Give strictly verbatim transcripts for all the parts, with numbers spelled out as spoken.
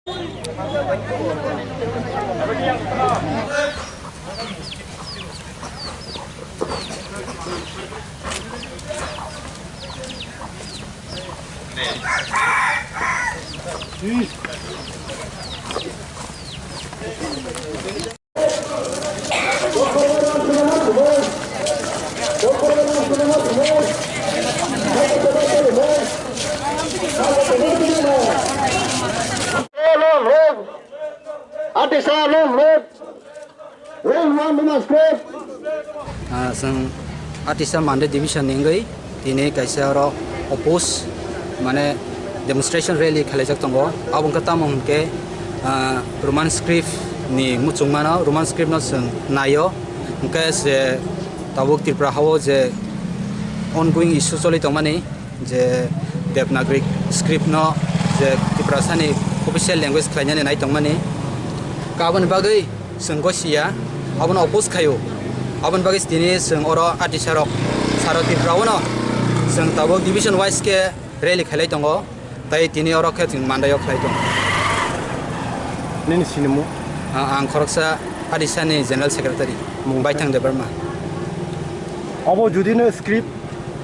Long live! Atisa long live! Long live Roman script! Ah, chwng Atisa Mande Division ni wngwi tini kaisa oro oppose, mane, demonstration rally khalaijak tongo. Abo wngkha tamo hwnkhe, ah, Roman script ni muchungmano, Roman script no chwng naio. Hwnkhe se tabuk Tripura hao je ongoing issue choli tongmani, je Devanagari script no je Tiprasani official language khlainani nai tongmani, ka aboni bagwi chwng gosiya, abono oppose khaio. Aboni bagwi tini chwng oro Atisa rok sara Tripura o no chwng tabuk division wise khe rally khailai tongo, tei tini oro khe chwng Mandai o khlai tongo. Nini sinimung? A-, ang khoroksa Atisa ni General Secretary, mung Baithang Debbarma. Obo judino script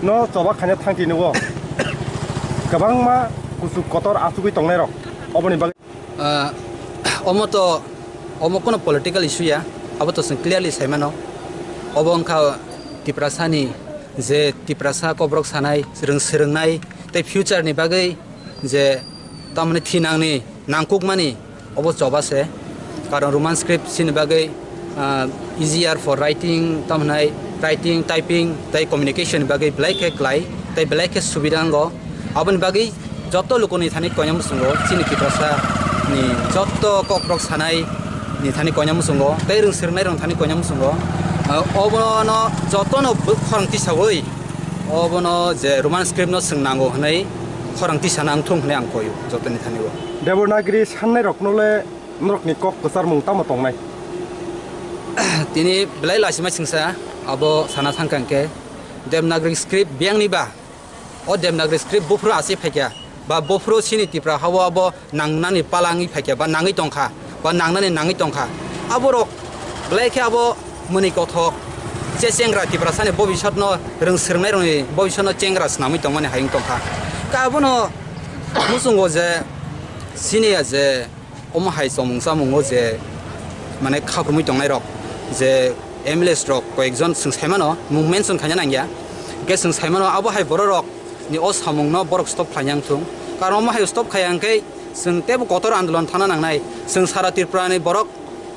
no choba khaina thangti nugo. Kwbangma kuchuk kotor achugwi tongnai rok. Oboni bagwi. Ah, omo to, omo kono political issue ya, abo to chwng clearly sai mano. Obo wngkha Tiprasani je Tiprasa kokborok sanai, swrwng-, swrwngnai tei future ni bagwi je tamni thinangni nangkukmani obo choba se. Karon Roman script chini bagwi, ah, easier for writing, tamo hwnai writing, typing tei communication ni bagwi belai khe klai tei belai khe subida wngo. Aboni bagwi joto lukuni thani koina muchungo, chini Tiprasa ni joto kokrok sanai ni thani koina muchungo tei rwng swrwngnai rok thani koina muchungo. Ah, obono jotono bw-, khorang tisawi obono je Roman script no chwng nango hwnwi khorang tisana wngthung hwnwi ang koio jotoni thani o. Devanagari sannai rokno le norokni kok kwcharmung tamo tongnai? Tini belai lachima chwngsa abo sana thangkha hwnkhe Devanagari script biyangni ba o Devanagari script buphuru achai phaikha ba buphuru chini Tipra hao abo nangnani pala wngwi phaikha ba nangwi tongkha ba nangnani nangwi tongkha. Aborok belai khe abo mwnwi kothok je chengra Tiprasani bobisotno rwng swrwngnairokni bobisotno chengra swnamwi tongmani hai wng tongkha. Ka abono muchungo je chini ya je omo hai chomung chamungo je mane khaprumwi tongnairok je M L As rok koyekjon chwng saimano mung mention khaina nangya. Hwnkhe chwng saimano abo hai bororok ni o samungno borok stop khlaina wngthung. Karon omo hai stop khaiya hwnkhe chwng teibo kotor andolon thana nangnai. Chwng sara Tripura ni borok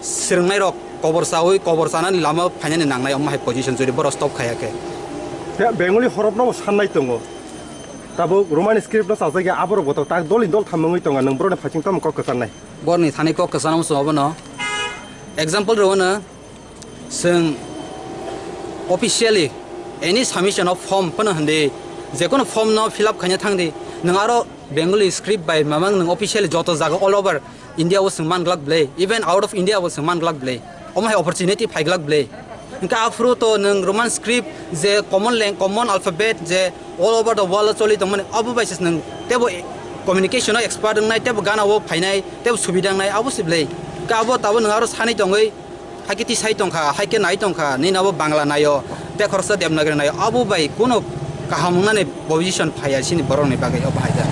swrwngnairok kobor chawi kobor chanani lama phainani nangnai omo hai position jodi borok stop khaiya khe. Tei Bengali horop no sannai tongo. Tabuk Roman script no chajak ya aborok bo to tak dol ni dol tham wngwi tongo, nwng borok ni phaising tamo kok kwcharnai? Borok ni thani kok kwcharno muchung obono example rw no. Chwng officially any submission of form phano hwndi, jekono form no fill up khaina thangdi, nwng aro Bengali script bai mamang nwng officially joto jaga all over India o chwng man glak bwle, even out of India o chwng man glak bwle, omo hai opportunity phai glak bwle. Hwnkhe aphuru to nwng Roman script je common lang-, common alphabet je all over the world o choli tongmani, abo bai se nwng teibo communication o expert wngnai, teibo gana o phainai, teibo subida wngnai, abo se bwle. Hwnkhe abo tabo nwng aro sanwi tongwi, hai khe tisai tongkha, hai khe nai tongkha, nini abo Bangla naio, tei khoroksa Devanagari naio, abo bai kunu kaham wngnani position phaiya chini borokni bagwi, obo hai da.